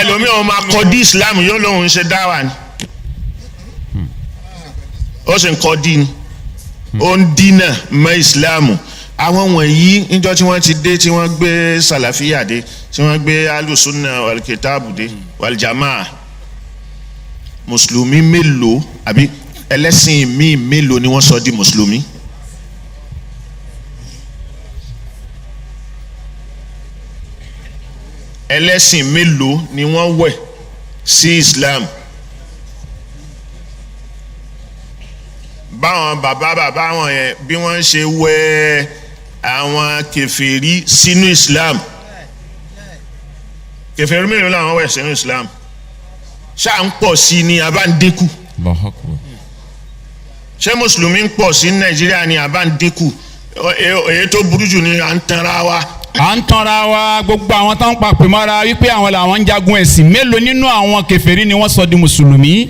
Ẹlòmíràn máa kọ́ dí Islam, yóò lóun ṣe dáwà ni, ó sì ń kọ́ dí ni, ó ń dínà mọ́ Islam. Àwọn wọ̀nyí, níjọ́ tí wọ́n ti dé, tí wọ́n gbé sàlàfíà dé, tí wọ́n gbé alùsùnà wàlùkìtàbù dé, wàlùjàmáà, mùsùlùmí mélòó àbí ẹlẹ́sìn míì mélòó ni wọ́n sọ di mùsùlùmí? Ẹlẹ́sìn mélòó ni wọ́n wẹ̀ sí Islam? Báwọn bàbá bàbá wọn yẹn, bí wọ́n ṣe wẹ̀ àwọn kèfèrí sínú Islam, kèfèrí mélòó làwọn wẹ̀ sínú Islam? Ṣáà ń pọ̀ sí ni àbá ń dínkù? Allahu Akbar. Ṣé mùsùlùmí ń pọ̀ sí Nàìjíríà ni àbá ń dínkù? Èyí tó burú jù ni à ń tanra wa. À ń tanra wa. Gbogbo àwọn tó ń papè mọ́ra wípé àwọn làwọn ń jagun ẹ̀sìn, mélòó nínú àwọn kèfèrí ni wọ́n sọ di mùsùlùmí?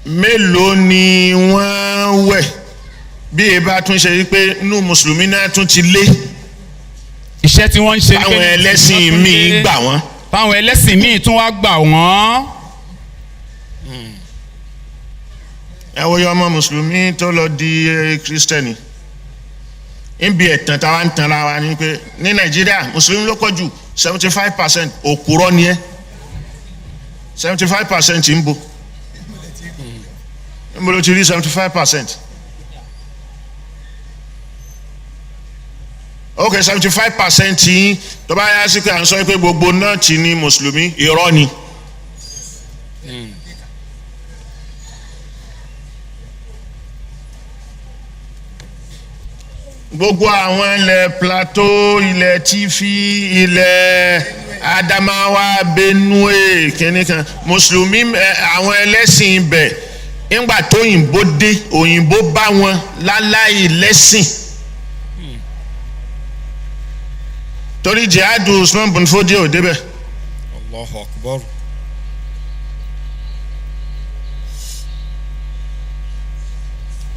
Mélòó ni wọ́n wẹ̀? Bí e bá tún ṣe wípé inú mùsùlùmí náà tún ti lé Iṣẹ́ tí wọ́n ń ṣe ni pé táwọn ẹlẹ́sìn míì gbà wọ́n. Táwọn ẹlẹ́sìn míì tún wá gbà wọ́n. Ẹ wo yọ ọmọ mùsùlùmí tó lọ di kírísítẹ́nì. Níbi ẹ̀tàn táwa ń tanra wa ni pé ní Nàìjíríà, mùsùlùmí ló pọ̀ jù, 75%. Òkúrọ́ ni ẹ́. 75% ń bo? Ń bo ló ti rí 75%? Ok, 75% yín, tó bá yá sí pé à ń sọ pé gbogbo náà ti ní mùsùlùmí, irọ́ ni. Gbogbo àwọn ilẹ̀ Plateau, ilẹ̀ Tífì, ilẹ̀ Adamawa, Benue, kìnìún kan, mùsùlùmí, àwọn ẹlẹ́sìn ibẹ̀, ńgbà tó òyìnbó dé, òyìnbó bá wọn láláì lẹ́sìn, torí jihadu Usman bin Fodio ò débẹ̀. Allahu Akbar.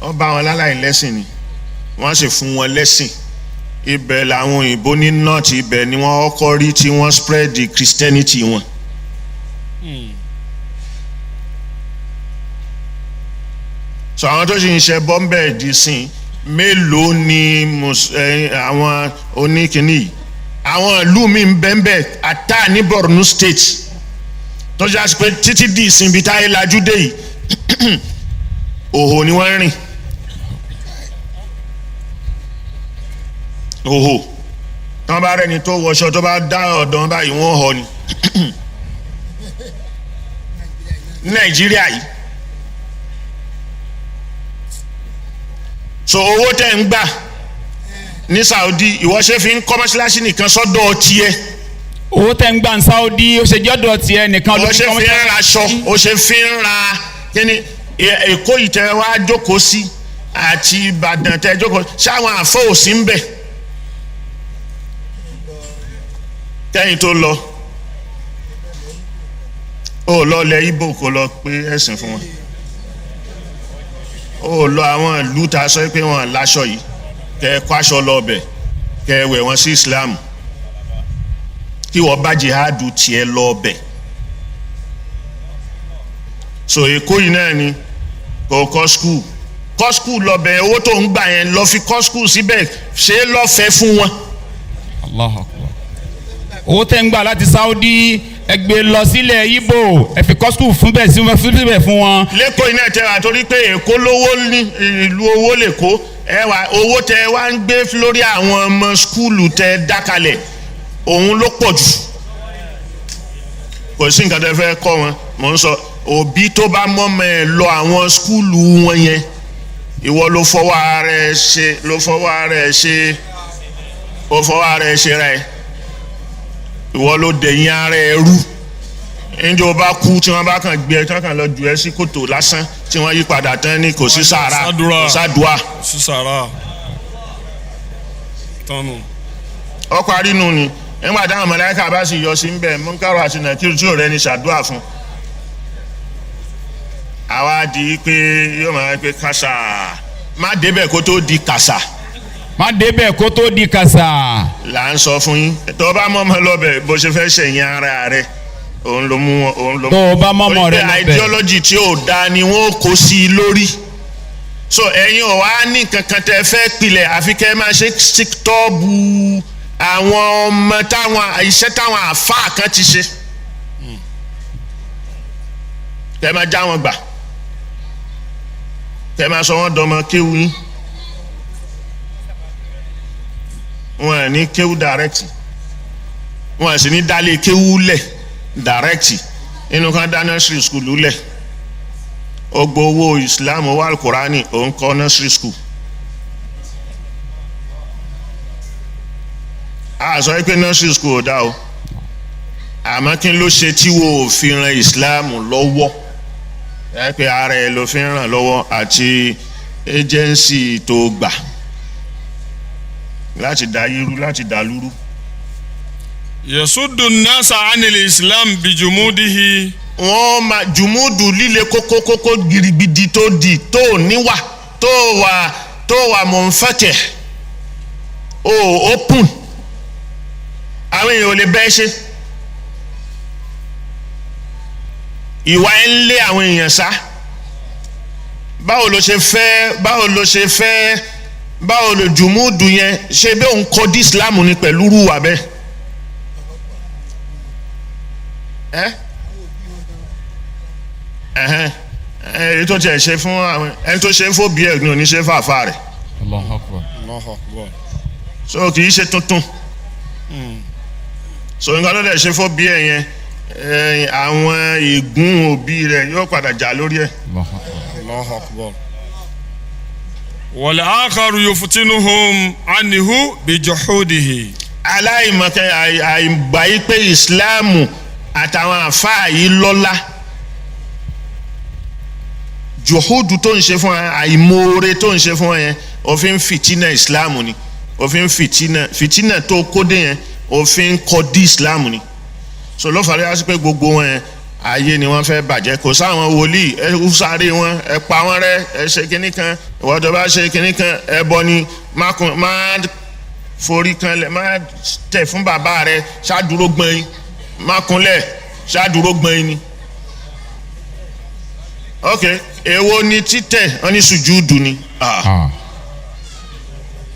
Wọ́n bá wọn láláì lẹ́sìn ni, wọ́n sì fún wọn lẹ́sìn. Ibẹ̀ làwọn òyìnbó ní north, ibẹ̀ ni wọ́n kọ́kọ́ rí tí wọ́n spread the Christianity wọn. So àwọn tó sì ń ṣe bọ́m̀bẹ̀ di sìn, mélòó ni àwọn oníkìíní yìí? Àwọn ìlú mi ń bẹ́ńbẹ́ ata ní Borno State, tó já sí pé títí di ìsìn bíi táyé lajú dé yìí, òhò ni wọ́n ń rìn, òhò. Tí wọ́n bá rẹ́ni tó wọṣọ, tó bá dá ọ̀dọ́ wọn báyìí, wọ́n họ ni ní Nàìjíríà yìí. So owó tẹ́ ń gbà ní Saudi, ìwọ ṣe fi ń kọ́ mọ́ṣáláṣí nìkan sọ́dọ̀ tiẹ̀? Owó tẹ́ ń gbà ní Saudi, ó ṣe jọ́dọ̀ tiẹ̀ nìkan ó ṣe fi ń ra aṣọ, ó ṣe fi ń ra kíni? Èkó yìí tẹ́ wá jókòó sí àti Ìbàdàn tẹ́ jókòó, ṣáwọn àfọ òsì ń bẹ̀ kẹ́yìn tó lọ? Ó lọ lẹ Ìgbò kó lọ pé ẹ̀sìn fún wọn. Ó lọ àwọn ìlú tá a sọ pé wọn láṣọ yìí, kẹ́ ẹ kó aṣọ lọ ọbẹ̀, kẹ́ ẹ wẹ̀ wọ́n sí Islam, kí wọ́n bá jihadu tiẹ̀ lọ ọbẹ̀. So Èkó yìí náà ni kò kọ́ skul, kọ́ skul lọ́bẹ̀. Owó tó ń gbà yẹn, lọ fi kọ́ skul síbẹ̀, ṣe é lọ́fẹ̀ẹ́ fún wọn. Allahu Akbar. Owó tẹ́ ń gbà láti Saudi, ẹ gbé lọ sílẹ̀ Ìgbò, ẹ fi kọ́ skul fún bẹ́ẹ̀ sí síbẹ̀ fún wọn. Lẹ́kọ̀ọ́ yìí náà tẹ́ wà, torí pé Èkó lówó ní ìlú owó lẹ́kọ̀ọ́. Ẹ wà, owó tẹ wá ń gbé lórí àwọn ọmọ skúlù tẹ dákalẹ̀, òun ló pọ̀ jù. Kò sí nǹkan tẹ fẹ́ kọ́ wọn. Mò ń sọ, òbí tó bá mọ́mọ́ ẹ lọ àwọn skúlù wọn yẹn, ìwọ ló fọwọ́ ara ẹ ṣe, ló fọwọ́ ara ẹ ṣe, ó fọwọ́ ara ẹ ṣe rẹ. Ìwọ ló dẹ̀yìn ara ẹ rú. Níjẹ́ o bá kú, tí wọ́n bá kàn gbé ẹ, tí wọ́n kàn lọ jù ẹ sí kòtò lásán, tí wọ́n yí padà tán ní kò sí sàrà, Sàdúrà. kò sàdúà. Sísàrà. Tánu. Ọkọ̀ àrínú ni. Nígbà táwọn màláíkà bá sì yọ sí ń bẹ̀, Múnkàrù àti Nàkírù, tí ò rẹ́ni ṣàdúà fún, àwa di pé yóò máa pé kàṣà má débẹ̀ kó tó di kàṣà. Má débẹ̀ kó tó di kàṣà. Là ń sọ fún yín, tó bá mọ́mọ́ lọ́bẹ̀ bó ṣe fẹ́ ṣẹ̀yìn ara rẹ̀, òun ló mú wọn, òun ló mú. Tó o bá mọ́mọ́ rẹ Torí pé lọ́bẹ̀. Ideology tí ò da ni wọ́n kó sí i lórí. So ẹ̀yin ò wá ní kankan tẹ́ fẹ́ pilẹ̀, àfi kẹ́ ẹ máa ṣe tọ́ọ̀bù àwọn ọmọ táwọn iṣẹ́ táwọn àfáà kan ti ṣe, kẹ́ ẹ máa já wọn gbà, kẹ́ ẹ máa sọ wọ́n dọmọ kéwu yín. Wọn à ní kéwu direct, wọn à sì ní dálé kéwu lẹ̀ direct. Inú kan dá nursery school lẹ̀, ó gbowó Islam, owó alukurani, òun kọ́ nursery school. A sọ pé nursery school ò dá o, àmọ́ kí ló ṣe tí wo ò fi ran Islam lọ́wọ́? Ẹ pé ara ẹ ló fi ń ràn lọ́wọ́ àti agency tó gbà láti dá irú, láti dá lúrú. Yasuddu nasa anil Islam bijumudihi. Wọ́n máa jùmúdù líle kókókókó girigidi tó di tó níwà tó wà mọ̀nfẹ́tẹ̀ o open, àwọn èèyàn ò lè bẹ́ẹ̀ ṣe. Ìwà ẹ̀ ń lé àwọn èèyàn sá. Báwo ló ṣe fẹ́, báwo ló ṣe fẹ́, báwo ló jùmúdù yẹn ṣe bí òun kọ́ dí Islam ni pẹ̀lú rúwà bẹ́ẹ̀ ẹ́ ẹhẹn èyí tó tiẹ̀ ṣe fún àwọn ẹni tó ṣe ń fò bí ẹ̀ ní oníṣẹ́ fàáfà rẹ̀. Allahu Akbar. Allahu Akbar. So kì í ṣe tuntun. So nǹkan tó dẹ̀ ṣe fò bí ẹ̀ yẹn, àwọn ègún òbí rẹ̀ yóò padà jà lórí ẹ̀. Allahu Akbar. Allahu Akbar. Wal akharu yuftinuhum anhu bijuhudihi. Aláìmọ̀kẹ́, àìgbà yí pé ìsìláàmù àtàwọn àfáà yìí lọ́lá, juhudu tó ń ṣe fún wa, àìmoore tó ń ṣe fún wa yẹn, òfin fìtínà ìsìláàmù ni, òfin fìtínà tó kóde yẹn, òfin kọdí ìsìláàmù ni. So ló fàlẹ́ wá sí pé gbogbo wọn yẹn, ayé ni wọ́n fẹ́ bàjẹ́. Kò sáwọn wòlíì, ẹ sáré wọn, ẹ pa wọn rẹ́, ẹ ṣe kinní kan, ìwọ́n tó bá ṣe kinní kan, ẹ bọ ni, má kun, má forí kan lẹ̀, má tẹ̀ fún bàbá rẹ, ṣáàdúró gbọ̀n, má kunlẹ̀, ṣáàdúró gbọ̀n ni. Ok, èwo ni títẹ̀? Wọ́n ní sùjúdù ni. Ah. Ah.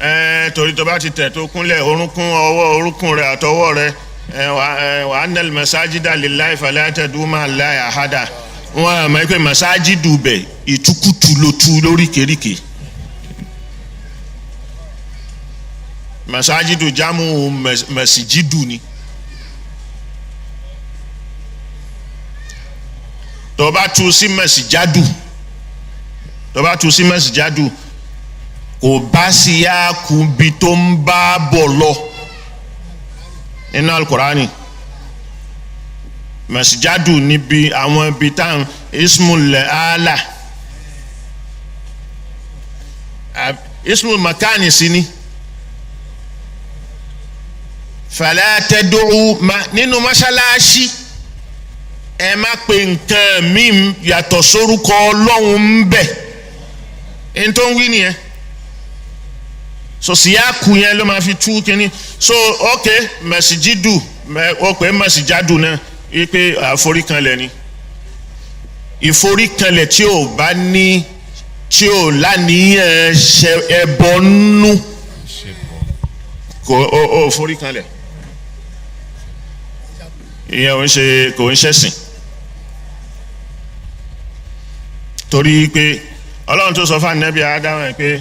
Ẹ torí tó bá ti tẹ̀ tó kúnlẹ̀, orúnkún ọwọ́, orúnkún rẹ̀ àtọwọ́ rẹ̀, ẹ wà ẹ wà anal masajida lillahi fala tad'u ma'a Allahi ahada. Wọn àmọ́ pé masajidu bẹ̀, ìtukùtù ló tu lóríkèéríkèé. Masajidu jamu masijidu ni. Tó bá tu sí masijadu, tó bá tu sí masijadu, kò bá sí yá kubi tó ń bá bọ̀ lọ nínú alukurani. Masijadu níbi àwọn ibi táwọn ismul ala, ismul makani sí ni. Fala tad'u ma nínú mọ́ṣáláṣí, ẹ má pe nǹkan míì yàtọ̀ sórúkọ Ọlọ́run ń bẹ̀. Ẹni tó ń wí nìyẹn. So síyáàkù yẹn ló máa fi tú kínní. So ok, mẹsìjídù mẹ ó pè é mẹsìjádù náà, wípé àforíkanlẹ̀ ni. Ìforíkanlẹ̀ tí ò bá ní, tí ò láníyàn ṣe ẹbọ nú, kò ó foríkanlẹ̀, ìyẹn ò ń ṣe, kò ń ṣẹ̀sìn. Torí pé Ọlọ́run tó sọ fún Ànábì Ádámù pé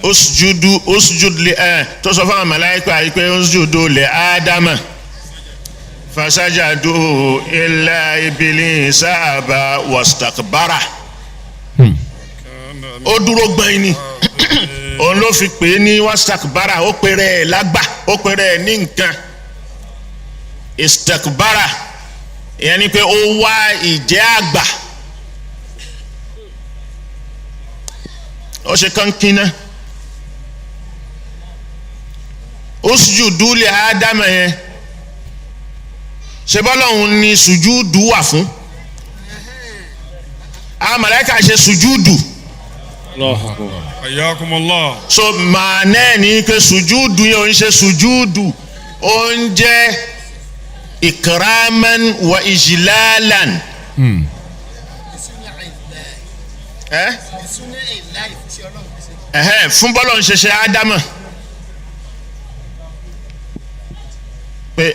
usjudu, usjud li ẹ, tó sọ fún àwọn màláíkà yìí pé usjudu li Ádámà, fasajadu illa Iblisa aba wastakbara. Ó dúró gbọ́n ni, òun ló fi pè é ní wastakbara. Ó pè rẹ̀ lágbà, ó pè rẹ̀ ní nǹkan. Istakbara ìyẹn ni pé ó wá ìjẹ́ àgbà, ó ṣe kankina. Usjudu li Ádámà yẹn, ṣe bọ́lọ́hún ni sùjúdù wà fún. Àwọn màláíkà ṣe sùjúdù. Allahu akbar. Hayyakumullah. So màánà ẹ̀ ní pé sùjúdù yẹn ò ń ṣe sùjúdù, ó ń jẹ́ ikraman wa ijlalan. Ẹ ẹhẹ fún bọ́lọ̀ ń ṣẹṣẹ ádámà pé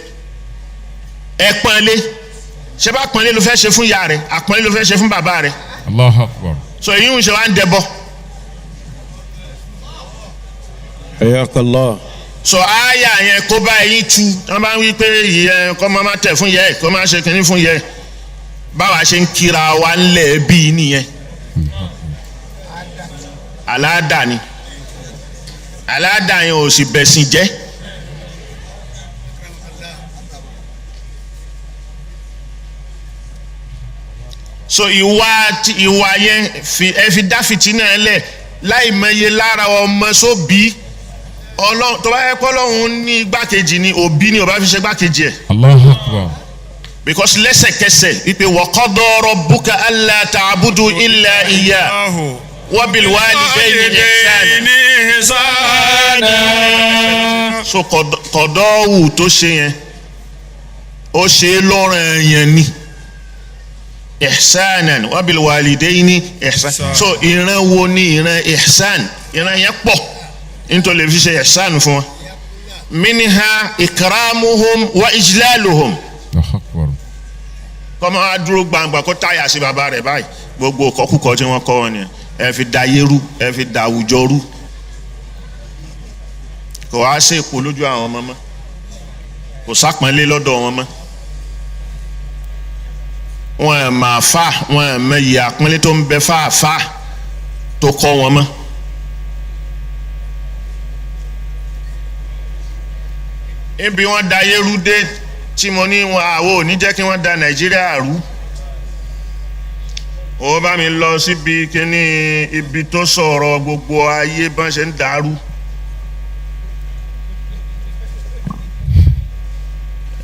ẹ pọ́nlé, ṣé bá pọ́nlé ló fẹ́ ṣe fún ìyá rẹ̀, àpọ́nlé ló fẹ́ ṣe fún bàbá rẹ̀. Allahu akbar. So èyí ń ṣe wá ń dẹbọ. Hayyakallah. So àyà yẹn kó bá eyín tu, wọn bá ń wí pé ìyẹn kọ́ máa tẹ̀ fún yẹ, kó máa ṣe kínní fún yẹ, báwa ṣe ń kíra wa ńlẹ̀ bí nìyẹn. Aláàdá ni, aláàdá yẹn ò sì bẹ̀sìn jẹ́. So ìwà yẹn ẹ fi dá fìtínà lẹ̀ láì mọye lára ọmọ sóbí. Ọlọ́run tó bá yẹ kọ́ lọ́hún ní igbákejì ni òbí ni ò bá fi ṣe igbákejì ẹ̀. Allahu akbar. Because lẹ́sẹ̀kẹsẹ̀ wípé wa qada rabbuka alla ta'budu illa iyyahu wa bil walidayni ihsana. So kọ̀dọ̀wù tó ṣe yẹn, ó ṣe é lọ́rùn yẹn ni ihsanan wa bil walidayni ihsan. So ìran wo ni ìran ihsan? Ìran yẹn pọ̀ nítorí lè fi ṣe ihsan fún wa. Minha ikramuhum wa ijlaluhum. Allahu akbar. Kọ́mọ á dúró gbangba kó táyà sí bàbá rẹ̀ báyìí, gbogbo kọ́kúkọ tí wọ́n kọ́ wọn ni ẹ fi da ayé rú, ẹ fi da àwùjọ rú. Kò wá sí èkó lójú àwọn ọmọ mọ́, kò sápọ́nlé lọ́dọ̀ wọn mọ́. Wọn ẹ̀ máa fà, wọn ẹ̀ mọ iye àpọ́nlé tó ń bẹ fáàfáà tó kọ́ wọn mọ́. Ibi wọn da ayé rú dé tí mo ní wọn àwo ò ní jẹ́ kí wọ́n da Nàìjíríà rú. Ó bá mi lọ síbi kíní ibi tó sọ̀rọ̀ gbogbo ayé bọ́n ṣe ń dàrú.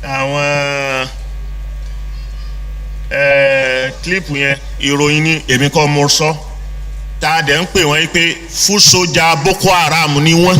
Àwọn kílípù yẹn ìròyìn ni èmi kọ́ mo sọ, tá a dẹ̀ ń pè wọ́n pé fún sójà Boko Haram ni wọ́n.